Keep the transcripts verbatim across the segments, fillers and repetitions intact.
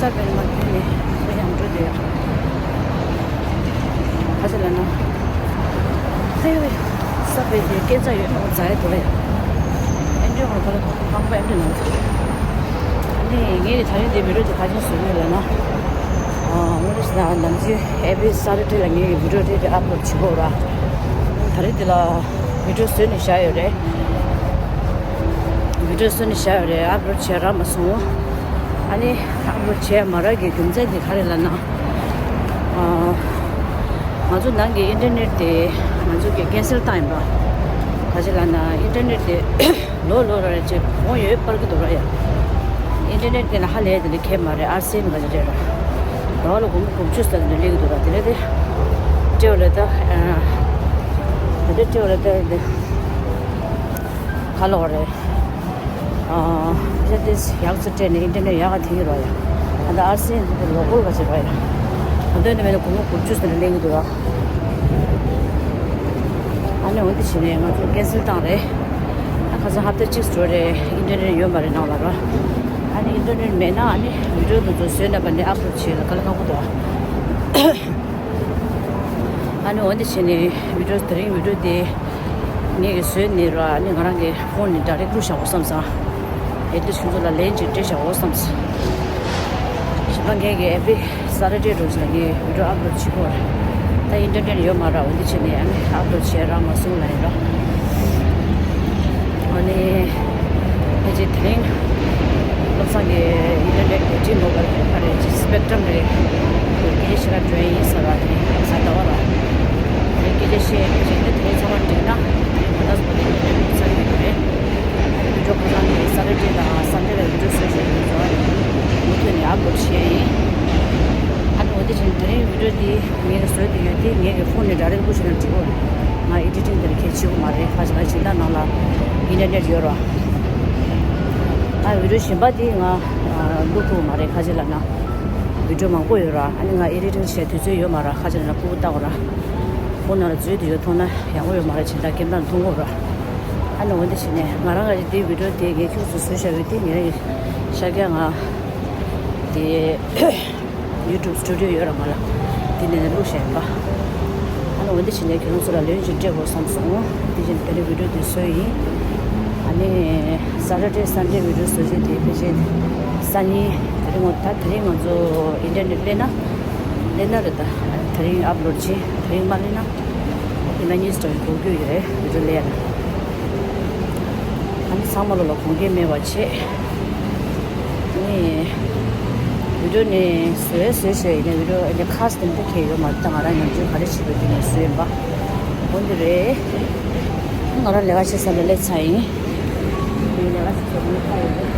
ས་བལ་མ་ཐོན་ནས་ཁོ་ཡང་འགྲོ་བསྡད་ཡོད། ཁ་ཆེ་ལ་ན། ཧེ་ཧེ། ས་བལ་དེ་སྐད་ཆ་ཡོད་ནོ་ཛའི་དོ་ཡ། ཨེ་འདྲེ་ཧོར་ཁ་ལ་ཐོག་ཁང་པ་ཨེ་འདྲེ་ནང་ཚོ། ནས་ངས་ད་རིང་དེ་བི་ཌིའོ་དེ་ག་ཅིག་བཟོས་ནས་ལ་ན། ཨ་ངོ་ལ་ཞིག་ན་ནམ་རྒྱུན་every Saturday ལ་ངས་བི་ཌིའོ་དེ་དེ་ཨབ་ལོཌ་བྱེད་དགོས་ར། ད་རིང་དེ་ལ་བི་ཌིའོ་བཟོས་ནས་བཞག་ཡོད་རེད། བི་ཌིའོ་བཟོས་ནས་བཞག་ཡོད་རེད། ཨབ་ལོཌ་བྱས་རག་མ་སོང་། ཨ་ནི་ཨབ་ལོཌ་བྱས་མ་རག་གི་རྒྱུ་མཚན་དེ་ག་རེ་ལབ་ན། ཨ། ང་ཚོ་ནང་གི་ཨིན་ཊར་ནེཊ་དེ་ང་ཚོ་གི་ཀེན་སེལ་བཏང་ཡིན་པ། ག་ཅི་ལབ་ན་ཨིན་ཊར་ནེཊ་དེ་ལོ་ལོ་ར་རེ་ཅེ་གོང་ཡོད་པར་གི་འདུག་ར་ཡ། ཨིན་ཊར་ནེཊ་དེ་ན་ཧ་ལས་དེ་འདྲ་ཁྱད་མ་རེད། ཨར་སི་ཨེན་ག་ཅི་རེད་ར། ཟླ་བ་ལ་སྒོར་མོ་དགུ་བཅུ་ཙམ་དེ་འདྲ་སླེབས་གི་འདུག་ར། དེ་ནས་དེ་སྤྲེའུ་ལ་ད་ཨ། དེ་འདྲ་སྤྲེའུ་ལ་ད་དེ་ག་ལོག་རེད། ཨ། ཕྱི་དེ་ཡག་ཚུལ་སྤྲད་ནས་ཨིན་ཊར་ནེཊ་ཡག་ག་ཐིག་རོ་ཡ། ཨ་ད་ཨར་སི་ཨེན་དེ་ལོ་ཀལ་ག་ཅི་རོ་ཡ། ཨ་དོན་དུ་མེད་ན་སྒོར་མོ་དགུ་བཅུ་ཙམ་དེ་འདྲ་སླེབས་གི་འདུག་ར། ཨ་ནི་འོ་འདི་བྱས་ནས་ང་ཚོ་ཀེན་སེལ་བཏང་རེད། ད་ཁ་སང་ཧབ་ཏ་གཅིག་འགྲོ་རེད། ཨིན་ཊར་ནེཊ་ཡོད་མ་རེད་ནང་ལ་ར། ཨ་ནི་ཨིན་ཊར་ནེཊ་མེད་ན་ཨ་ནི་བི་ཌིའོ་དེ་ཚོ་བཟོས་ན་པ་ནི་ཨབ་ལོཌ་བྱེད་ལ་དཀའ་ལས་ཁག་པོ་འདུག་ཨ་ནི་འོ་འདི་བྱས་ནས་བི་ཌིའོ་དེ་རིང་བི་ཌིའོ་དེ་ངས་ཀྱི་བཟོས་ནས་ར། ཨ་ནི་ང་རང་གི་ཕོན་ནས་ཌའི་རེག་བླུགས་བཞག་འོ་བསམ་སོང་། ཨེ་ཏི་ཁྱོད་ཚོ་ལ་ལན་ཅིག་སྤྲད་བཞག་འོ་བསམ་སོང་། ཞིང་ཁ་ངས་ཀྱི་ཨེ་བི་ས་ཊར་ཌེ་རོ་ཅིག་ལ་ངས་བི་ཌིའོ་ཨབ་ལོཌ་བྱེད་དགོས་རེད། ད་ཨིན་ཊར་ནེཊ་ཡོད་མ་ར། འོ་འདི་བྱས་ནས་ཨ་ནི་ཨབ་ལོཌ་བྱས་རག་མ་སོང་ལབ་ཡིན་ར། ཨ་ནི་ཕལ་ཆེར་དེ་རིང་བློ་བཟང་གི་ཨིན་ཊར་ནེཊ་གི་ཊི་མོ་བཱའིལ་གི་ཕ་རེད་ཅིག་སི་པེག་ཊམ་རེད། སྐད་ཆ་ཞིག་ལ་འགྲོ་ཡིན་ཟེར་བ་དེ་རིང་བློ་བཟང་ཟླ་བ་ར། དེ་སྐད་ཆ་བཤད་ཀྱི་རེད། དེ་ཚང་མ་འགྲིག་ན་དེ་རིང་ཁ་ཏ་སི་པོ་ལི་ཡོད་རེད། ཚར་ཡོད་རེད། ཨ་ནི་བི་ཌིའོ་ཁ་སང་གི་ས་ཊར་ཌེ་དང་སན་ཌེ་ལ་བི་ཌིའོ་བཟོས་བཞག་ཡོད་ཚོ་མུ་མཐུད་ནས་ཨབ་ལོཌ་བྱས་ཡིན། ཨ་ནི་འོ་དེ་བཞིན་དེ་རིང་བི་ཌིའོ་དེ་ངས་བཟོས་དེ་ཡོད་དེ་ངས་ཀྱི་ཕོན་ནས་ཌའི་རེག་བླུགས་བྱས་ན་འགྲིག་གོ། ང་ཨེ་ཌི་ཊིང་དེ་ལ་གལ་ཆེ་བོ་མ་རེད། ཁ་ཅིག་ང་སྦྱིན་བདག་ནང་ལ་ཨིན་ཊར་ནེཊ་ཡོད་ར། ཨ་བི་ཌིའོ་གཞན་པ་དེ་ང་བླུགས་ཐུབ་མ་རེད། ཁ་ཅིག་ལབ་ན་བི་ཌིའོ་མང་པོ་ཡོད་ར། ཨ་ནི་ང་ཨེ་ཌི་ཊིང་བྱེད་དུས་ཚོད་ཡོད་མ་ར། ཁ་ཅིག་ལབ་ན་ཕྲུ་གུ་ལྟ་དགོས་ར། ཕོན་ནང་ལ་འཛུལ་དུ་ཡོད་མཐོང་ན་ཡག་པོ་ཡོད་མ་རེད། སྦྱིན་བདག་སྐྱེམས་དང་མཐོང་གོ་ར། ཨ་ནི་འོ་འདི་བྱས་ནས་ང་རང་གི་དེ་བི་ཌིའོ་དེ་ངས་ཁྱོད་ཚོ་བཟོས་བཞག་ཡོད་དེ་ངས་ཤར་རྒྱག་ང་དེ། ཡུ་ཊུབ་སི་ཊུ་ཌི་ཡོ་ཡོད་ར་ང་ལ། དེ་ནས་ནས་བླུགས་བཞག་ཡིན་པ། ཨ་ནི་འོ་འདི་བྱས་ནས་ཁྱེད་རང་ཚོ་ལ་ལན་ཅིག་སྤྲད་དགོས་བསམ་སོང་། དེ་བཞིན་དེ་རིང་བི་ཌིའོ་འདི་བཟོས་ཡིན། ཨ་ནི་སེ་ཊར་ཌེ་སན་ཌེ་བི་ཌིའོ་བཟོ་བྱེད་དེ་ཕལ་ཆེར་སང་ཉིན་དེ་རིང་ངོ་ད་དེ་རིང་ང་ཚོ་ཨིན་ཊར་ནེཊ་སླེབས་ན་སླེབས་ན་རེད། ད་དེ་རིང་ཨབ་ལོཌ་བྱེད། དེ་རིང་མ་སླེབས་ན་ཨིན་ན་ཉིས་ཙམ་འགོར་རྒྱུ་ཡོད་རེད། བི་ཌིའོ་སླེབས་ན། ཨ་ནི་ཚང་མ་ལོ་ལ་དགོངས་འགལ་མེད་པ་བྱེད། ནི། བི་ཌིའོ་ནི་བཟོས་བཟོས་བཟོས་ཡིན་ན་བི་ཌིའོ་ཨ་ནི་ཁ་སི་དེ་འདྲ་ཁེལ་ཡོད་མ་རེད། ད་ང་རང་ཉམས་ཆུང་ག་རེ་བྱེད་དགོས་དེ་ནས་བཟོས་ཡིན་པ། འོ་འདི་རེད། ང་རང་ལས་ཀ་བྱེད་ས་ལ་སླེབས་ཚར་ཡིན། ངའི་ལས་ཀ་བྱེད་ས་ནི་ཁ་ཡོད་རེད།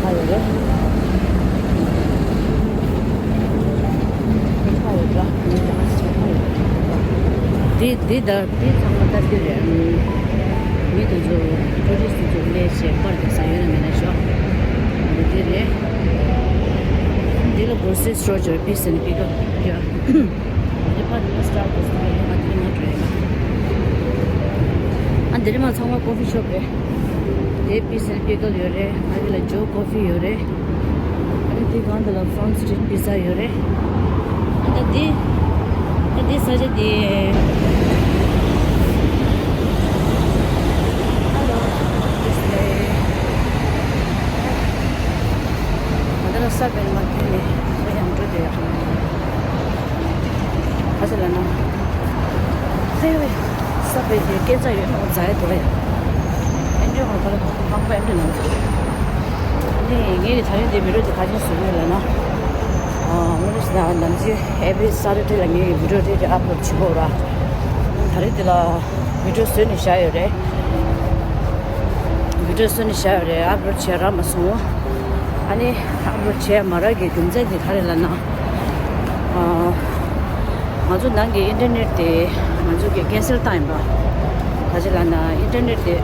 ཁ་ཡོད་རེད། ཁ་ཡོད་རེད། ངའི་ལས་ཀ་བྱེད་ས་ཁ་ཡོད་རེད། འདི་འདི་ད། དེ་ཚང་མ་ལྟ་དུས་རེད། མི་དེ་ཚོ་ཊུ་རི་སི་ཊི་ཚོ་སླེབས་བྱས་པར་རྒྱག་ས་ཡོད་ན་མེད་ན་ཤོག་འདི་དེ་རེད། འདི་ལ་གོ་སི་སི་ཊོར་ཅོར་པི་སི་ཨེན་པི་ཀ་ཡ། འདི་ཕ་དེ་ལ་སི་ཊར་བྷག་སི་དེ་ལ་ང་དེ་ལ་ང་འགྲོ་ཡ། ཨ་འདི་རེད་མ། ཚང་མ་ཀོ་ཕི་ཤོབ་རེད། དེ་པི་སི་ཨེན་པི་ཀ་ཡོད་རེད། ང་དེ་ལ་ཇོ་ཀོ་ཕི་ཡོད་རེད། ཨ་ནི་དེ་སྒང་དེ་ལ་ཕྲན་སི་སི་ཊི་རིཊ་པི་ཛ་ཡོད་རེད། ཨ་ད་དེ། ཨ་དེ་ས་ཆ་དེ། ཧ་ལོ། ང་ད་ལ་ས་བལ་མ་ཐོན་ནས་ཁོ་ཡང་འགྲོ་བསྡད་ཡོད། ཁ་ཆེ་ལ་ན། ཧེ་ཧེ། ས་བལ་དེ་སྐད་ཆ་ཡོད་ནོ་ཛའི་དོ་ཡ། ཨེ་འདྲེ་ཧོར་ཁ་ལ་ཁང་པ་ཨེ་འདྲེ་ནང་ཚོ། ནི་ངས་ད་རིང་འདི་བི་ཌིའོ་དེ་ག་ཅིག་བཟོས་ནས་ལབ་ན། ཨ་ངོ་ལ་ཞིག་ན་ནམ་རྒྱུན་every Saturday ལ་ངས་བི་ཌིའོ་རེ་རེ་ཨབ་ལོཌ་བྱེད་དགོས་ར། ད་རེས་འདི་ལ་བི་ཌིའོ་བཟོས་ནས་བཞག་ཡོད་རེད། བི་ཌིའོ་བཟོས་ནས་བཞག་ཡོད་རེད། ཨབ་ལོཌ་བྱས་རག་མ་སོང་། ཨ་ནི་ཨབ་ལོཌ་བྱས་མ་རག་གི་རྒྱུ་མཚན་དེ་ག་རེ་ལབ་ན། ཨ། ང་ཚོ་ནང་གི་ཨིན་ཊར་ནེཊ་དེ་ང་ཚོ་གི་ཀེན་སེལ་བཏང་ཡིན་པ། ག་ཅི་ལབ་ན་ཨིན་ཊར་ནེཊ་དེ་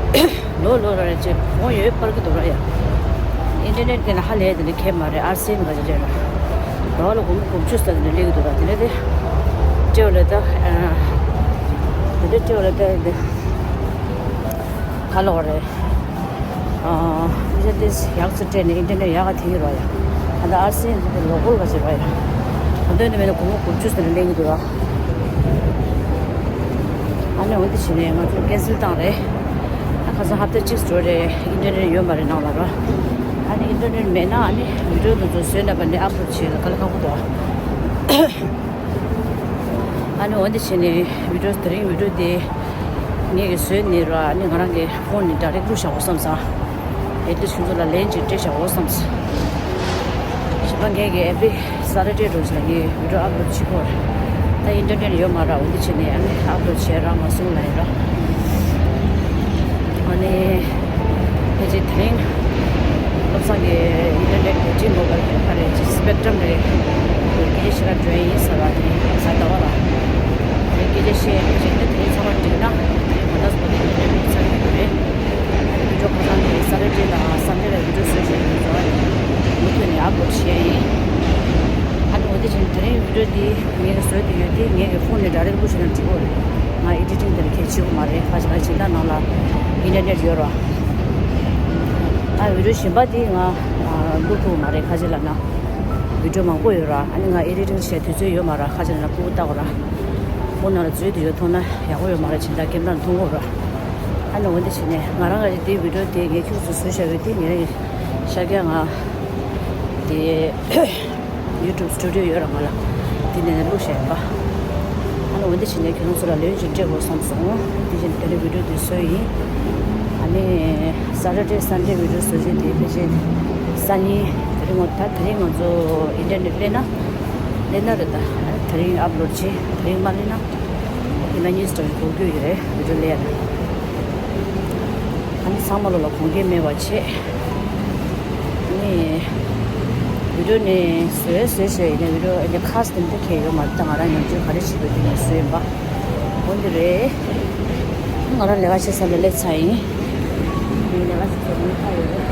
ལོ་ལོ་ར་རེ་ཅེ་གོང་ཡོད་པར་གི་འདུག་ར་ཡ། ཨིན་ཊར་ནེཊ་དེ་ན་ཧ་ལས་དེ་འདྲ་ཁེལ་མ་རེད། ཨར་སེན་ག་ཅི་རེད་ར། ཟླ་བ་ལ་སྒོར་མོ་དགུ་བཅུ་ཙམ་དེ་འདྲ་སླེབས་གི་འདུག་ར། དེ་ནས་དེ་སྤྲེའུ་ལ་ད་ཨ། དེ་འདྲ་སྤྲེའུ་ལ་ད་དེ་ག་ལོག་རེད། ཨ། དེ་ཡག་ཚུལ་སྤྲད་ནས་ཨིན་ཊར་ནེཊ་ཡག་ག་ཐིག་རོགས་ཡ། ད་ལྟ་ཨར་སི་ཨེན་སི་དེ་ལོ་གོལ་ག་བྱེད་པ་ཡིན། ད་དོན་དུ་མེད་ན་སྒོར་མོ་དགུ་བཅུ་ཟེར་ནས་ལེན་གྱི་འདུག་ར། ཨ་ནི་འོ་འདི་བྱས་ནས་ང་ཚོ་ཀན་སེལ་བཏང་རེད། ད་ཁ་སང་ཧབ་ཏ་གཅིག་འགྲོ་རེད། ཨིན་ཊར་ནེཊ་ཡོད་མ་རེད་ནང་ལ་ར། ཨ་ནི་ཨིན་ཊར་ནེཊ་མེད་ན་ཨ་ནི་བི་ཌི་ཡོ་དེ་ཚོ་བཟོས་ན་པ་ནས་ཨབ་ལོཌ་བྱེད་ལ་དཀའ་ལས་ཁག་པོ་འདུག་ཨ་ནི་འོ་འདི་བྱས་ནས་བི་ཌི་ཡོ་དེ་རིང་བི་ཌི་ཡོ་དེ་ངས་ཀྱི་བཟོས་ནས་ར། ཨ་ནི་ང་རང་གི་ཕོན་ནས་ཌའི་རེག་བླུགས་བཞག་འོ་བསམ་སོང་། ཨེ་ཏི་ལིས་ཁྱོད་ཚོ་ལ་ལན་ཅིག་སྤྲད་བཞག་འོ་བསམ་སོང་། གཞན་པ་ངས་ཀྱི་ཨེ་བི་རི་སེ་ཊར་ཌེ་འདྲ་བོ་ཞིག་ལ་ངས་བི་ཌི་ཡོ་ཨབ་ལོཌ་བྱེད་ཀྱི་ཡོད་རེད། ད་ཨིན་ཊར་ནེཊ་ཡོད་མ་རེད། འོ་འདི་བྱས་ནས་ཨ་ནི་ཨབ་ལོཌ་བྱས་རག་མ་སོང་ལབ་ཡིན་ར། ཨ་ནི་ཕལ་ཆེར་དེ་རིང་བློ་བཟང་གི་ཨིན་ཊར་ནེཊ་གི་ཊི་མོ་བཱའིལ་གི་ཁ་རེད་ཅིག་སི་པེག་ཊམ་རེད། སྐད་ཆ་ཞིག་ལ་འགྲོ་ཡིན་ཟེར་བ་དེ་ནི་བློ་བཟང་ཟླ་བ་ལ། དེ་སྐད་ཆ་བཤད་ཕལ་ཆེར་ནི་དེ་རིང་ཚང་མ་འགྲིག་ན་དེ་རིང་གང་ལྟར་སོ་དེ་ཨིན་ཊར་ནེཊ་ཚར་གྱི་ཡོད་རེད། ཨ་ནི་བི་ཌི་ཡོ་ཁ་སང་གི་སེ་ཊར་ཌེ་དང་སན་ཌེ་ལ་བི་ཌི་ཡོ་བཟོས་བཞག་ཡོད་ཚོ་ཨ་ནི་མུ་མཐུད་ནས་ཨབ་ལོཌ་བྱས་ཡིན། ཨ་ནི་འོ་དེ་བཞིན་དེ་རིང་བི་ཌི་ཡོ་འདི་ངས་བཟོས་ཏེ་ཡོད་དེ་ངས་ཀྱི་ཕོན་ནས་ཌའི་རེག་བླུགས་བྱས་ན་འགྲིག་གི་རེད། ང་ཨེ་ཌི་ཊིང་དེ་ལ་གལ་ཆེ་གི་མ་རེད། ཁ་ཅིག་ང་སྦྱིན་བདག་ནང་ལ་ཨིན་ཊར་ནེཊ་ཡོད་ར། ཨ་བི་ཌི་ཡོ་གཞན་པ་དེ་ང་བླུགས་ཐུབ་མ་རེད། ཁ་ཅིག་ལབ་ན་བི་ཌི་ཡོ་མང་པོ་ཡོད་ར། ཨ་ནི་ང་ཨེ་ཌི་ཊིང་བྱེད་དུས་ཚོད་ཡོད་མ་ར། ཁ་ཅིག་ལབ་ན་ཕྲུ་གུ་ལྟ་དགོས་ར། ཕོན་ནང་ལ་འཛུལ་དུ་ཡོད་མཐོང་ན་ཡག་པོ་ཡོད་མ་རེད། སྦྱིན་བདག་ཀེམ་ར་མཐོང་གི་ར། ཨ་ནི་འོ་འདི་བྱས་ནས་ང་རང་གི་དེ་བི་ཌི་ཡོ་དེ་ངས་ཁྱོད་ཚོ་བཟོས་བཞག་ཡོད་དེ་ངས་ཤར་རྒྱག་ང་དེ་ཡུ་ཊུབ་སི་ཊུ་ཌི་ཡོ་ཡོད་ར་ང་ལ། དེ་ནས་བླུགས་བཞག་ཡིན་པ། ཨ་ནི་འོ་འདི་བྱས་ནས་ཁྱོད་རང་ཚོ་ལ་ལན་ཅིག་སྤྲད་དགོས་བསམ་སོང་། དེ་བཞིན་དེ་རིང་བི་ཌི་ཡོ་དེ་བཟོས་ཡིན། ཨ་ནི་སེ་ཊར་ཌེ་སན་ཌེ་བི་ཌི་ཡོ་བཟོ་བྱེད་དེ་ཕལ་ཆེར་སང་ཉིན་དེ་རིང་ངོ་ད་དེ་རིང་ང་ཚོ་ཨིན་ཊར་ནེཊ་སླེབས་ན་སླེབས་ན་རེད། ད་དེ་རིང་ཨབ་ལོཌ་བྱེད། དེ་རིང་མ་སླེབས་ན་ཨིན་ན་ཉིས་ཏོག་གི་གོ་རྒྱུ་ཡོད་རེད། བི་ཌི་ཡོ་སླེབས་ཡ་རེད། ཨ་ནི་ཚང་མ་ལོ་ལ་དགོངས་འགལ་མེད་པ་བྱེད། ཨ་ནི་བི་ཌི་ཡོ་ནི་བཟོས་བཟོས་བཟོས་ཡིན་ན་བི་ཌི་ཡོ་ཨ་ནི་ཁ་སི་དེ་འདྲ་གས་ཡོད་མ་རེད། ད་ང་རང་ཉམས་ཆུང་ག་རེ་བྱེད་དགོས་དེ་ནས་བཟོས་ཡིན་པ། འོ་འདི་རེད། ང་རང་ལས་ཀ་བྱེད་ས་ལ་སླེབས་ཚར་ཡིན། ངའི་ལས་ཀ་བྱེད་ས་མི་ཁ་ཡོད་རེད།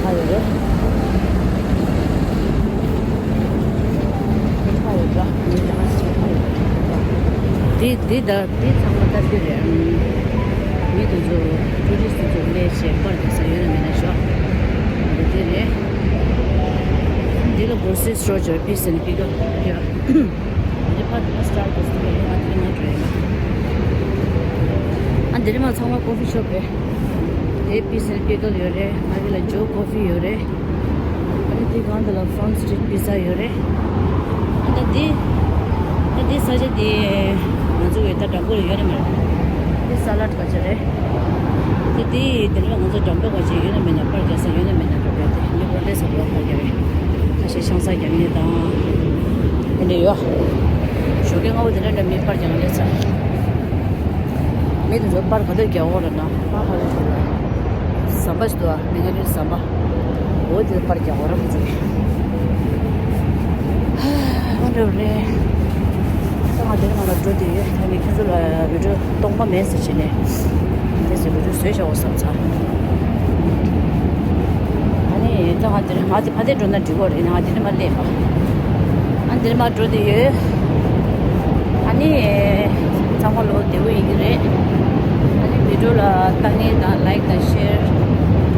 ཁ་ཡོད་རེད། ཁ་ཡོད་རེད། ངའི་ལས་ཀ་བྱེད་ས་ཁ་ཡོད་རེད། འདི་འདི་ད་འདི་ཚང་མ་ད་འདི་རེད། ཨམ། མི་དེ་ཚོ་ཊུ་རི་སི་ཊི་ཚོ་སླེབས་བྱས་པར་རྒྱག་ས་ཡོད་ན་མེད་ན་ཤོག་འདི་འདི་རེད། འདི་ལ་གོ་སི་སི་རོ་ཇར་པི་སི་ཨེན་པི་ཀ་ཡ། འདི་ཕར་འདི་ལ་སི་ཊར་བྷག་སི་འདི་ལ་ང་འདི་ལ་ང་འགྲོ་ཡ་ཡིན། ཨ་འདི་ལ་མ་ཚང་མ་ཀོ་ཕི་ཤོབ་རེད། དེ་པི་སི་ཨེན་པི་ཀ་ཡོད་རེད། ང་འདི་ལ་ཇོ་ཀོ་ཕི་ཡོད་རེད། ཨ་ནི་དེ་སྒང་དེ་ལ་ཕོན་སི་ཊི་རིཊ་པི་ཛ་ཡོད་རེད། ཨ་ནི་དེ་ཨ་དེ་ས་ཆ་དེ་ང་ཚོ་གི་ད་འགྲམ་པོ་ལ་ཡོད་ནི་མ་རེད། དེ་ས་ལ་ཌི་ག་ཅིག་རེད། དེ་དེ་དེ་ནི་ང་ཚོ་འགྲམ་པོ་ག་ཅིག་ཡོད་ན་མེད་ན་པར་རྒྱག་ས་ཡོད་ན་མེད་ན་འགྲོ་གི་རེད། དེ་མི་གོ་ལེ་ས་གོ་པར་རྒྱག་རེད། ཁ་ཤས་ཆང་ས་རྒྱག་མཁན་དང་དེ་འདྲ་ཡོད། ཞོགས་ཀས་སྔ་པོ་དེ་འདྲ་འདྲ་མི་པར་རྒྱག་ལེ་ཚ། མི་དེ་ཚོ་པར་ག་དུས་རྒྱག་འོ་ར་ན་པར་ག་དུས་རྒྱག་ཟམ་པ་ཞིག་འདུག་ཨ། མི་ང་རེ་ཟམ་པ། འོ་དེ་པར་རྒྱག་འོ་ར་མི་ཚོ་གི། ཨ་འདྲ་རེད། ད་ང་དེ་རིང་ང་ལ་འགྲོ་དེ་ཡོད། ད་ངས་ཁྱོད་ཚོ་ལ་བི་ཌི་ཡོ་སྟོང་པ་མེད་ཟེར་བྱས་ནས་དེ་ཚོ་བི་ཌི་ཡོ་བཟོས་བཞག་འོ་བསམ་ཚར། ཨ་ནི་ད་ང་དེ་རིང་ང་དེ་ཕ་དེ་འགྲོ་ན་འགྲིག་གོ་རེད། ང་དེ་རིང་མ་སླེབས་པ། ཨ་འདིར་མ་འགྲོ་དེ་ཡོད། ཨ་ནི་ཚང་མ་ལོ་བདེ་པོ་ཡིན་གྱི་རེད། ཨ་ནི་བི་ཌི་ཡོ་ལ་ལྟ་མཁན་དང་ལའིཀ་དང་ཤེར།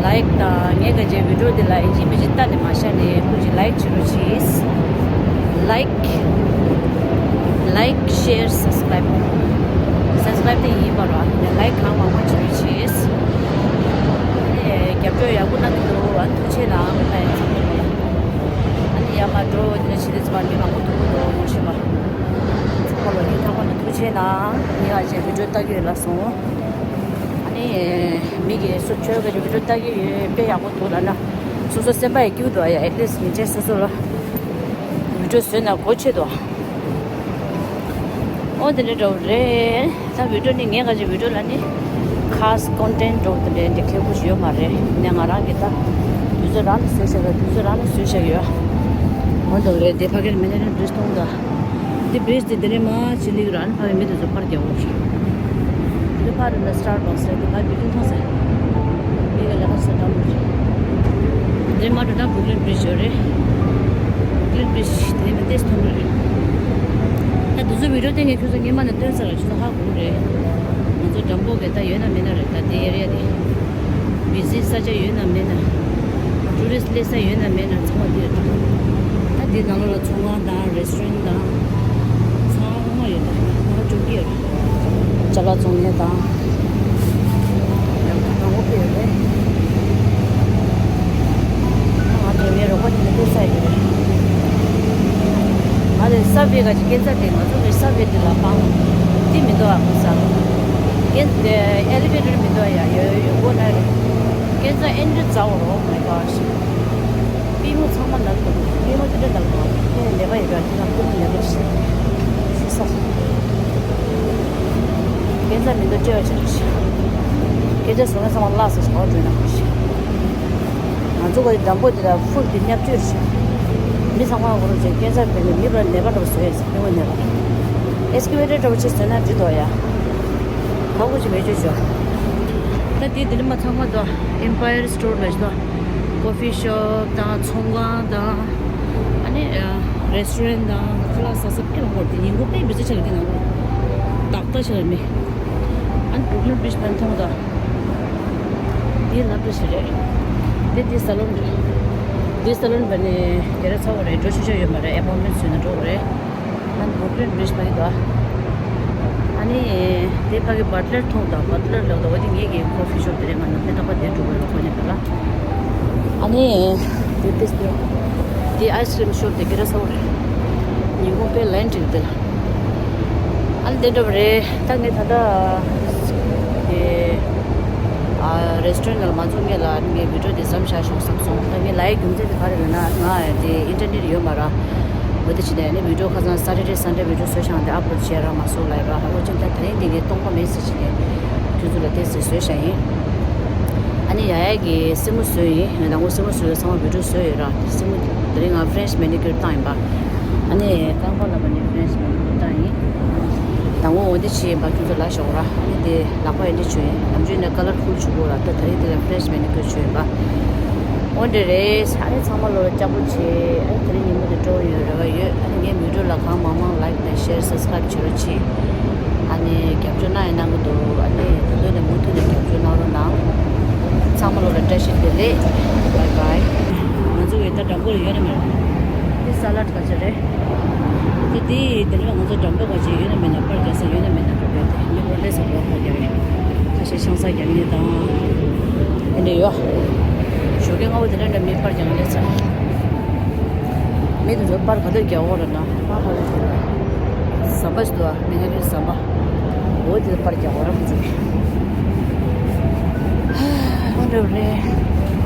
ལའིཀ་དང་ངས་ག་ཅེ་བི་ཌི་ཡོ་འདི་ལ་ཨིན་ཇི་མི་ཇི་ལྟ་ནས་མ་ཤར་ནས་ཁོ་ཅིག་ལའིཀ་བྱེད་རོགས་གྱིས། ལའིཀ་ལའིཀ་ཤེར་སབ་སི་ཀ་རའིབ། སབ་སི་ཀ་རའིབ་དེ་ཡིན་པ་རོ། ཨ་ནི་ལའིཀ་གང་མང་མང་བྱེད་རོགས་གྱིས། ཨ་ནི་རྒྱབ་སྐྱོར་ཡག་པོ་གནང་གི་འདུག་ཨ་ཐུགས་རྗེ་གནང་། ཨ་ནི་ཚང་མ་ལོ་ལ། ཨ་ནི་ཡར་མར་འགྲོ་དེ་འདྲ་བྱེད་དུས་ཙམ་པ་མི་མང་པོ་འདུག་གི་འདུག་ངོ་ཤེས་པ། ཚང་མ་ལོ་ཡིན། ཚང་མ་ལ་ཐུགས་རྗེ་གནང་། ངས་ཨ་ཅེ་བི་ཌི་ཡོ་ལྟ་གི་ཡོད་ལབ་སོང་། ཨ་ནི་མི་གིས་སུ་ཁྱོད་ཀྱི་བི་ཌི་ཡོ་ལྟ་གི་ཡོད། དཔེ་ཡག་པོ་འདུག་ལབ་ན་སོ་སོ་སེམས་པ་ཡང་སྐྱིད་འདུག་ཨ་ཡ། ཨེ་ཊི་ལིསཊ་ཉིན་མཚན་སོ་སོ་ལ་བི་ཌི་ཡོ་བཟོས་ན་གོ་ཆོད་དོ། ཨོ་དེ་འདྲ་འདྲ་བོ་རེད། ད་བི་ཌི་ཡོ་ནི་ངས་ག་ཅིག་བི་ཌི་ཡོ་ལ་ནི་ཁ་སི་ཀོན་ཊེན་འདྲ་བོ་དེ་འདྲ་འདི་ཁེ་པོ་ཞིག་ཡོད་མ་རེད། ནས་ང་རང་གི་ད་དུས་ཚོད་རང་ལ་བཟོས་བཞག་ཡོད། དུས་ཚོད་རང་ལ་བཟོས་བཞག་ཡོད། ཨོ་འདྲ་བོ་རེད། དེ་ཕ་གིར་མི་ནི་རེ་འདྲི་གཏོང་ད། འདི་བེས་དེ་དེ་རེད་མ་ཅི་ལིག་ར་ཨ་ནི་ཕ་གི་མི་དེ་ཚོ་པར་རྒྱག་འོ་ཞིག་འདི་ཕ་རུ་ན་སི་ཊར་བྷག་སི་རེད། འདི་ཕ་བི་ལིང་མཐོང་ས། མི་ག་ལ་ཁ་ས་འགྲམ་རེད། འདི་མ་འགྲོ་ན་བུར་ལིན་བྷི་རིཇ་ཡོད་རེད། བུར་ལིན་བྷི་རིཇ་དེ་མི་ཏེས་མཐོང་གི་རེད། ད་དུས་ཚོད་བི་ཌི་ཡོ་སྟེང་གི་ཁྱོད་ཚོ་སྔོན་མ་ནས་སྟོན་ས་ར་ཁྱོད་ཚོ་ཧ་གོ་གི་རེད། ང་ཚོ་འགྲམ་པོ་གི་ད་ཡོད་ན་མེད་ན་རེད། ད་དེ་ཨེ་རི་ཡ་དེ་བི་ཟི་ས་ཆ་ཡོད་ན་མེད་ན། ཊུ་རི་སི་སླེབས་ས་ཡོད་ན་མེད་ན་ཚང་མ་འདིར་འདུག་ད་འདི་ནང་ལོགས་ལ་ཚོང་ཁང་དང་རེ་སི་ཊོ་རན་དང་ཚང་མ་ཡོད། ད་ང་ཅོག་གི་ཡོད། ཅ་ལག་བཙོང་ཡས་དང་། ཡང་ཁ་ཁ་འོ་ཕེ་ཡོད་རེད། ང་དེ་ངའི་རོགས་པ་དེ་ནས་ཕེབས་ས་ཡོད་རེད། ང་དེ་ས་བྷེ་ག་ཅིག་སྐས་འཛེག་དེ་ང་ཚོ་གི་ས་བྷེ་དེ་ལ་སྤང་དེ་མི་འདུག་ཨ་ཁོ་ས། སྐས་དེ་ཨེ་ལི་ཝེ་ཊར་མི་འདུག་ཡ། ཡོད་ཡོད་འོ་ན་རེད། སྐས་འཛེག་ཨེ་འདྲ་ཛ་འོ་རོགས་མི་འདུག་ཨ་ཤི། པུས་མོ་ཚང་མ་ནག་འདུག་པུས་མོ་དེ་འདྲ་ནག་འདུག་ཁྱེད་ནད་པ་ཡོད་ར། ཁྱེད་རང་པུས་མོ་ནད་པ་ཞིག་ཞུ་ས། སྐས་འཛེག་མི་འདུག་སྤྲད་པ་བྱེད་རོགས་ཞིག་སྐད་ཆ་ཟེར་མཁན་ཚང་མ་བརླག་སོང་ཞིག་འོ་འགྲོ་ན་ཁུ་ཞིག་ང་ཚོ་ག་ཡི་འགྲམ་པོ་དེ་ལ་ཧྥུལ་དེ་བརྙབ་བཅོས་ཞིག་མི་ཚང་མ་གོ་རོགས་བྱས། སྐས་འཛེག་བེད་ནས་མི་བར་ནད་པ་འདྲ་བོ་བཟོས་ཡོད་ས། པུས་མོ་ནད་པ། ཨེག་སི་ཀུ་ཝེ་ཊར་འདྲ་བོ་ཅིག་བཟོས་ན་འགྲིག་འདུག་ཡ། ཁག་པོ་ཅིག་མེད་བཅོས་ཆོག་ད་དེ་དེ་ལ་མ་ཚང་མ་འདུག་ཨེམ་པ་ཡར་སི་ཊོར་ལ་ཞིག་འདུག་ཀོ་ཕི་ཤོབ་དང་ཚོང་ཁང་དང་། ཨ་ནི་རེ་སི་ཊོ་རན་དང་ཁ་ལག་ཟ་ས་དཔེ་མང་པོ་རེད། དེ་ཉིན་གུང་དཔེ་མི་ཚེ་ཆགས་ཀྱི་ནང་ལོགས་ཏག་ཏག་ཆགས་ཀྱི་མེད། ཨ་ནི་བུར་ཀི་ལིན་བྷི་རི་ཇི་ཕན་མཐོང་དང་། དེ་ལབ་འགྲོ་ཞིག་རེད། དེ་དེ་ས་ལོན་རེད། དེ་ས་ལོན་བར་ནས་དེ་ར་ཚ་བོ་རེད། འགྲོ་ཆོག་ཆོག་ཡོད་མ་རེད། ཨེ་པོན་མེན་བཟོས་ན་འགྲོ་དགོས་རེད། ཨ་ནི་བུར་ཀི་ལིན་བྷི་རི་ཇི་ཕ་གི་འདུག་ཨ་ནི་དེ་ཕ་གི་བྷ་ཊི་ལར་མཐོང་དང་། བྷ་ཊི་ལར་ལབ་དང་། འོ་དེ་ངེད་ཀྱི་ཀོ་ཕི་ཤོབ་དེ་རེད། ང་ནམ་རྒྱུན་རྟག་པར་དེར་འགྲོ་གི་ཡོད་རེད། ཁོ་ནི་འདུག་ལ། ཨ་ནི་དེ་ཏེས་དེ་དེ་ཨའི་སི་ཀི་རིམ་ཤོབ་དེ་ག་ར་ཚ་བོ་རེད། ཉིན་གུང་དཔེ་ལན་འགྲིག་དེ་ལ། ཨ་ནི་དེ་འདྲ་བ་རེད། ད་ངས་ད་ལྟ་དེ་ཨ་རེ་སི་ཊོ་རན་ནང་ལ་མ་འཛུལ་སྔོན་ལ་ངས་བི་ཌི་ཡོ་དེ་མཚམས་བཞག་ཤོག་བསམ་སོང་། ད་ངས་ལབ་ཡའི་རྒྱུ་མཚན་དེ་ག་རེ་རེད་ན། ང་དེ་ཨིན་ཊར་ནེཊ་ཡོད་མ་རེད། འོ་དེ་བྱས་ནས་ནི་བི་ཌི་ཡོ་ཁ་སང་སེ་ཊར་ཌེ་སན་ཌེ་བི་ཌི་ཡོ་བཟོས་བཞག་དེ་ཨབ་ལོཌ་བྱས་རག་མ་སོང་ལབ་ཡ་ར། ཧ་གོ་ཅན་ད་དེ་རིང་འདི་ངས་སྟོང་པ་མེད་ཟེར་བྱས་ནས་ཁྱོད་ཚོ་ལ་དེ་ཟེར་བཟོས་བཞག་ཡིན། ཨ་ནི་ཡ་ཡ་གི་སེན་མོ་བཟོས་ཡིན། ང་དང་པོ་སེན་མོ་བཟོས་ཡོད་ཚང་མ་བི་ཌི་ཡོ་བཟོས་ཡོད་ར། སེན་མོ་དེ་རིང་ང་ཕ་རེན་ཆི་མེ་ནི་ཀིའུར་བཏང་ཡིན་པ། ཨ་ནི་རྐང་པ་ལ་བ་ནི་ཕ་རེན་ཆི་མེ་ནི་ཀིའུར་བཏང་ཡིན། དང་པོ་འོ་འདི་བྱས་ཡིན་པ་ཁྱོད་ཚོ་ལ་ཞོག་ར། ཨ་ནི་དེ་ལག་པ་ཡིན་འདི་བྱོས་ཡིན། ནམ་རྒྱུན་ནས་ཀ་ལར་ཕུལ་བྱུག་གོ་ར། ད་དེ་རིང་དེ་ལ་ཕ་རེན་ཆི་མེ་ནི་ཀིའུར་བྱོས་ཡིན་པ། འོ་འདྲ་རེད། ཨ་ནི་ཚང་མ་ལོ་ལ་ལྕགས་པོ་བྱས། ཨ་ནི་དེ་རིང་ཉིན་མོ་དེ་སྤྲོ་བོ་ཡོད་རེ་བ་ཡོད། ཨ་ནི་ངའི་བི་ཌི་ཡོ་ལ་གང་མང་མང་ལའིཀ་དང་ཤེར་སབ་སི་ཀ་རའིབ་བྱེད་རོགས་གྱིས། ཨ་ནི་རྒྱབ་སྐྱོར་གནང་ཡ་གནང་གི་འདུག་ཨ་ནི་ད་དུང་ནས་མུ་མཐུད་ནས་རྒྱབ་སྐྱོར་གནང་རོགས་གནང་། ཚང་མ་ལོ་ལ་བཀྲ་ཤིས་བདེ་ལེགས། བྷའི་བྷའི། ང་ཚོ་གི་ད་འགྲམ་པོ་ལ་ཡོད་ན་མེད་ན། འདི་ས་ལ་ཌི་ག་ཅིག་རེད། དེ་དེ་དེ་ནས་ང་ཚོ་འགྲམ་པོ་ག་ཅིག་ཡོད་ན་མེད་ན་པར་རྒྱག་ས་ཡོད་ན་མེད་ན་འགྲོ་གི་རེད། དེ་མི་འགྲོ་ལས་ས་འགྲོ་པར་རྒྱག་ཡོད། ཁ་ཤས་ཆང་ས་རྒྱག་ཡས་དང་། དེ་འདྲ་ཡོད། ཞོགས་ཀས་སྔ་པོ་དེ་འདྲ་འདྲ་མི་པར་རྒྱག་ལས་ཚར། མི་དེ་ཚོ་པར་ག་དུས་རྒྱག་འོ་ར་ན། པར་ག་དུས་རྒྱག་ཟམ་པ་ཞིག་འདུག་ཨ། མི་ཧ་རེ་ཟམ་པ། འོ་དེ་ལ་པར་རྒྱག་འོ་ར་ཁོ་ཚོ་གི། ཨ་འདྲ་རེད།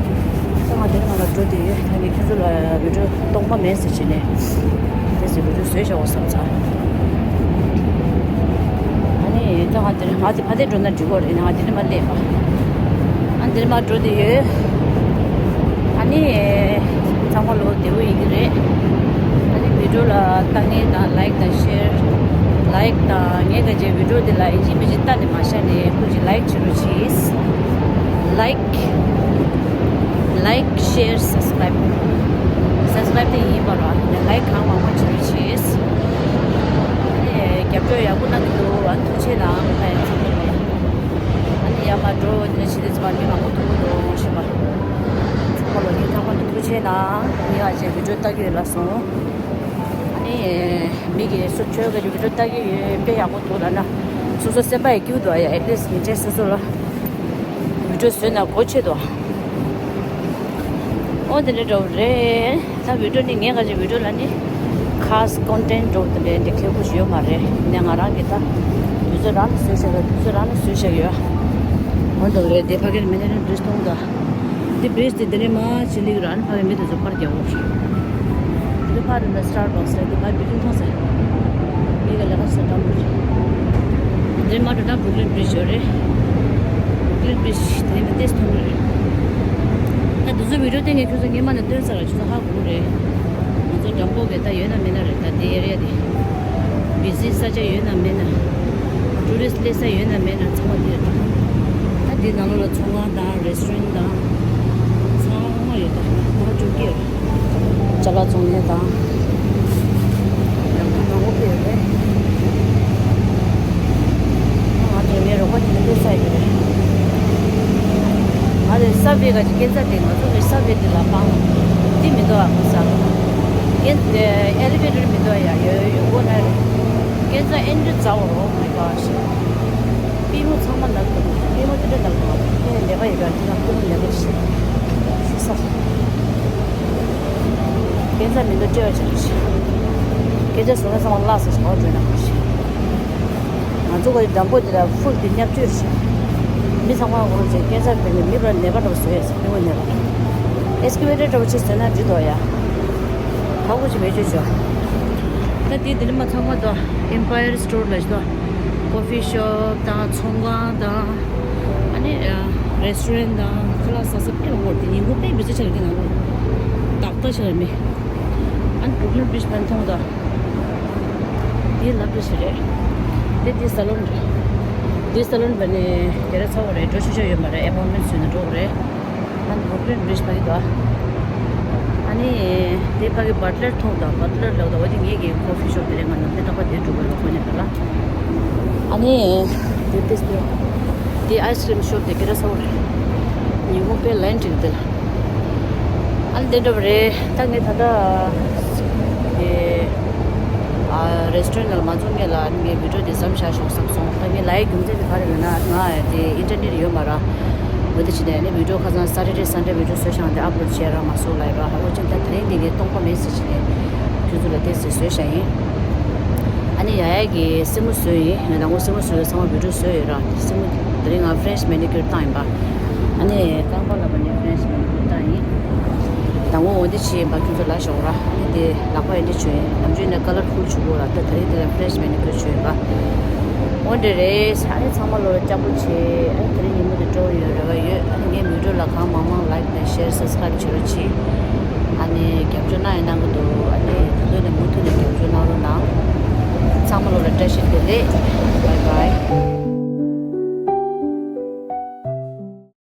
ད་ང་དེ་ནང་ལ་འགྲོ་དེ་ཡོད། ད་ངས་ཁྱོད་ཚོ་ལ་བི་ཌི་ཡོ་སྟོང་པ་མེད་ཟེར་བྱས་ནས། དེ་ཚོ་བི་ཌི་ཡོ་བཟོས་བཞག་འོ་བསམ་ཚར། ཨ་ནི་ད་ང་དེ་ང་དེ་ཕ་དེ་འགྲོ་ན་འགྲིག་གོ་རེད། ང་དེ་ནས་མ་སླེབས་པ། ཨ་འདིར་མ་འགྲོ་དེ་ཡོད། ཨ་ནི་ཚང་མ་ལོ་བདེ་པོ་ཡིན་གྱི་རེད། ཨ་ནི་བི་ཌི་ཡོ་ལ་ལྟ་མཁན་དང་ལའིཀ་དང་ཤེར། ལའིཀ་དང་ངས་ག་ཅིག་བི་ཌི་ཡོ་འདི་ལ་ཡིན་གཅིག་མིན་གཅིག་ལྟ་ནས་མ་བཞག་ནས་ཁོ་ཅིག་ལའིཀ་བྱེད་རོགས་གྱིས། ལའིཀ་ལའིཀ་ཤེར་སབ་སི་ཀ་རའིབ། སབ་སི་ཀ་རའིབ་དེ་ཡིན་པ་ར། ལའིཀ་གང་མང་མང་བྱེད་རོགས་གྱིས། ཨ་ནི་རྒྱབ་སྐྱོར་ཡག་པོ་གནང་གི་འདུག་ཨ་ཐུགས་རྗེ་གནང་། ཨ་ཡ་ཚང་མ་ལོ། ཨ་ནི་ཡར་མར་འགྲོ་དེ་ནས་ཕྱི་དེ་ཚོ་མར་མི་མང་པོ་ཐུག་གི་འདུག་ཤེས་པ། ཚང་མ་ལོ་ངས་ཚང་མ་ལ་ཐུགས་རྗེ་གནང་། ངས་ཨ་ཅེ་བི་ཌི་ཡོ་ལྟ་གི་ཡོད་ལ་སོང་། ཨ་ནི་མི་གིས་སུ་ཁྱོད་ཀྱི་བི་ཌི་ཡོ་ལྟ་གི་ཡོད་དཔེ་ཡག་པོ་འདུག་ལབ་ན། སོ་སོ་སེམས་པ་ཡི་སྐྱིད་པོ་འདུག་ཨ་ཡ། ཨེ་ཊི་ལིསཊ་ཉིན་མཚན་སོ་སོ་ལ་བི་ཌི་ཡོ་བཟོས་ན་གོ་ཆོད་འདུག་ཨོ་དེ་འདྲ་འདྲ་བོ་རེད། ད་བི་ཌི་ཡོ་ནི་ངས་ག་ཅིག་བི་ཌི་ཡོ་ལ་ནི་ཁ་སི་ཀོན་ཊེན་འདྲ་བོ་དེ་འདྲ་འདི་ཁེ་པོ་ཞིག་ཡོད་མ་རེད། ནས་ང་རང་གིས་ད་དུས་ཚོད་རང་ལ་བཟོས་བཞག་ཡོད། དུས་ཚོད་རང་ལ་བཟོས་བཞག་ཡོད། ཨོ་འདྲ་བོ་རེད། དེ་ཕ་གིར་མི་ནི་རན་བྲིས་གཏོང་ད། འདི་བེས་དེ་འདི་ནས་མ་ཕྱི་ལིག་རང་ཕ་གི་མི་དེ་ཚོ་པར་རྒྱག་འོ། འདི་ཕ་རི་ན་སི་ཊར་བྷག་སི་རེད། འདི་ཕ་བི་ལིང་མཐོང་ཟེར། མི་ག་ལས་ཀ་ཟེར་འགྲམ་པོ་རེད། འདིར་མ་འགྲོ་ན་བུར་ཀི་ལིན་བི་རི་ཇི་ཡོད་རེད། བུར་ཀི་ལིན་བི་རི་ཇི་དེ་ནས་མི་ཏེས་མཐོང་གི་རེད། ད་འདི་ཚོ་བི་ཌི་ཡོ་སྟེང་གི་ཁྱོད་ཚོ་སྔས་མ་ནས་སྟོན་ཚར་ར། ཁྱོད་ཚོ་ཧ་གོ་གི་རེད། ང་ཚོ་འགྲམ་པོ་གི་ད་ཡོད་ན་མེད་ན་རེད། ད་དེ་ཨེ་རི་ཡ་དེ། བི་ཟི་ས་ཆ་ཡོད་ན་མེད་ན། ཊུ་རི་སི་སླེབས་ས་ཡོད་ན་མེད་ན་ཚང་མ་དེ་རེད། ད་དེ་ནང་ལོགས་ལ་ཚོང་ཁང་དང་རེ་སི་ཊོ་རན་དང་། ཚང་མ་ཡོད། ད་ཁོ་ཅོག་གི་ཡོད། ཅ་ལག་བཙོང་མཁན་དང་། ཡང་ཁོ་མང་པོ་ཕེབས་ཡོད་རེད། ང་དེ་ངའི་རོགས་པ་དེ་ནས་ཕེབས་ས་ཡོད་རེད། ང་དེ་ ས་བྷེ་ག་ཅིག་སྐས་འཛེག་དེ་ང་ཚོ་གི་ས་བྷེ་དེ་ལ་སྤང་། དེ་མི་འདུག་ཨ། ཁོ་ས་སྐས་ཨེ་ལི་ཝེ་ཊར་མི་འདུག་ཡ། ཡོད་ཡོད་ཁོ་ན་སྐས་འཛེག་ཨེ་འདྲ་ཛ་འོ་རོ་མའི་གོཌ། པུས་མོ་ཚང་མ་ནག་འདུག་པུས་མོ་དེ་འདྲ་ནག་འདུག་ཨེ་ནད་པ་ཡོད་པ་དེ་ན་པུས་མོ་ནད་པ་ཞིག་ཤི་ས། སྐས་འཛེག་མི་འདུག་སྤྲོད་ཡ་ཆེ་ཤི། སྐས་འཛེག་བཟོ་མཁན་ཚང་མ་བརླག་སོང་ཟེར་བ་འགྲོ་ན་མ་ཤི། ང་ཚོ་གི་འགྲམ་པོ་དེ་ལ་ཧྥུལ་གྱི་བརྙས་བཅོས་བྱས། མི་ཚང་མ་འོ་རེད་ཅེས་སྐས་འཛེག་དེ་ནི་མི་པར་ནད་པ་འདྲ་བོ་བཟོས་ཡོད་ཟེར། མི་ངོ་ནད་པ། ཨེག་སི་ཀུ་ཝེ་ཊར་འདྲ་བོ་ཅིག་བཟོས་ན་འགྲིག་འདུག་ཡ། ཧ་གོ་ཅིག་མེད་བཅོས་བྱོས། ད་དེ་དེ་ནི་མ་ཚང་མ་དོ། ཨེམ་པ་ཡར་སི་ཊོར་ལ་ཞིག་དོ། ཀོ་ཕི་ཤོབ་དང་ཚོང་ཁང་དང་། ཨ་ནི་རེ་སི་ཊོ་རན་དང་ཁ་ལག་ཟ་ས་དཔེ་ཡོད་རེད། དེ་ཉིན་གུང་དཔེ་མི་ཚེ་ཆགས་ཀྱི་ནང་ལོགས་ཏག་ཏག་ཆགས་རེད་མི། ཨ་ནི་བུར་ལིན་བྷི་རི་ཇི་ཕན་མཐོང་དང་། དེ་ལབ་རེ་ཞིག་རེད། དེ་དེ་ས་ལོན་རེད། དེ་ས་ལོན་བ་ནི་དེ་ར་ཚ་བོ་རེད། འགྲོ་ཆོག་ཆོག་ཡོད་མ་རེད། ཨེ་པོ་ཡིན་མེན་ཊི་བཟོས་ནས་འགྲོ་དགོས་རེད། ཨ་ནི་བུར་ལིན་བྷི་རི་ཇི་ཕ་གི་དོ། ཨ་ནི་དེ་ཕ་གི་བྷ་ཊི་ལར་མཐོང་དང་། བྷ་ཊི་ལར་ལབ་དང་། འོ་དེ་ངེད་ཀྱི་ཀོ་ཕི་ཤོབ་དེ་རེད། ང་ནམ་རྒྱུན་རྟག་པར་དེར་འགྲོ་གི་ཡོད། ཁོ་ནས་ཕར་ལ། ཨ་ནི་དེ་དེ་དེ་དེ་ཨའི་སི་ཀི་རིམ་ཤོབ་དེ་དེ་ར་ཚ་བོ་རེད། ཉིན་གུང་དཔེ་ལན་འགྲིག་དེ་ལ། ཨ་ནི་དེ་འདྲ་བ་རེད། ད་ངས་ད་ལྟ་དེ་ཨ་རེ་སི་ཊོ་རན་ནང་ལ་མ་འཛོམས་སྔོན་ལ་ངས་བི་ཌི་ཡོ་དེ་མཚམས་བཞག་ཆོག་བསམ་སོང་། ད་ངས་ལབ་ཡའི་རྒྱུ་མཚན་དེ་ག་རེ་ཡོད་ན། ང་དེ་ཨིན་ཊར་ནེཊ་ཡོད་མ་རེད། འོ་དེ་བྱས་ནས་ཨ་ནི་བི་ཌི་ཡོ་ཁ་སང་སེ་ཊར་ཌེ་སན་ཌེ་བི་ཌི་ཡོ་བཟོས་བཞག་དེ་ཨབ་ལོཌ་བྱས་རག་མ་སོང་ལབ་ཡ་ར། འོ་ཅན་ད་དེ་རིང་འདི་ངས་སྟོང་པ་མེད་ཟེར་བྱས་ནས་ཁྱོད་ཚོ་ལ་དེ་ཟེར་བཟོས་བཞག་ཡིན། ཨ་ནི་ཡ་ཡ་གི་སེན་མོ་བཟོས་ཡིན། ང་དང་པོ་སེན་མོ་བཟོས་ཡོད། ཚང་མ་བི་ཌི་ཡོ་བཟོས་ཡོད་ར། སེན་མོ་དེ་རིང་ང་ཕི་རེན་ཆི་མེ་ནི་ཀུར་བཏང་ཡིན་པ། ཨ་ནི་རྐང་པ་ལ་བ་ནི་ཕི་རེན་ཆི་མེ་ནི་ཀུར་བཏང་ཡིན། དང་པོ་འོ་འདི་བྱས་ཡིན་པ་ཁྱོད་ཚོ་ལ་ཤོག་ར། ཨ་ནི་དེ་ལག་པ་ཡིན་འདི་བྱོས་ཡིན། ནམ་རྒྱུན་ནས་ཀ་ལར་ཕུལ་བྱུག་གོ་ར། ད་དེ་རིང་དེ་ལ་ཕི་རེན་ཆི་མེ་ནི་ཀུར་བྱོས་ཡིན་པ། འོ་འདྲ་རེད། ཨ་ནི་ཚང་མ་ལོ་ལ་སྐྱབས་པོ་བྱེད། ཨ་ནི་དེ་རིང་ཉིན་མོ་དེ་སྤྲོ་བོ་ཡོད་རེ་བ་ཡོད། ཨ་ནི་ངའི་བི་ཌི་ཡོ་ལ་གང་མང་མང་ལའིཀ་དང་ཤེར་སབ་སི་ཀ་རའིབ་བྱེད་རོགས་གྱིས། ཨ་ནི་རྒྱབ་སྐྱོར་གནང་ཡིན་གནང་གི་འདུག་ཨ་ནི་ད་དུང་ནས་མུ་མཐུད་ནས་རྒྱབ་སྐྱོར་གནང་རོགས་གནང་། ཚང་མ་ལོ་ལ་བཀྲ་ཤིས་བདེ་ལེགས།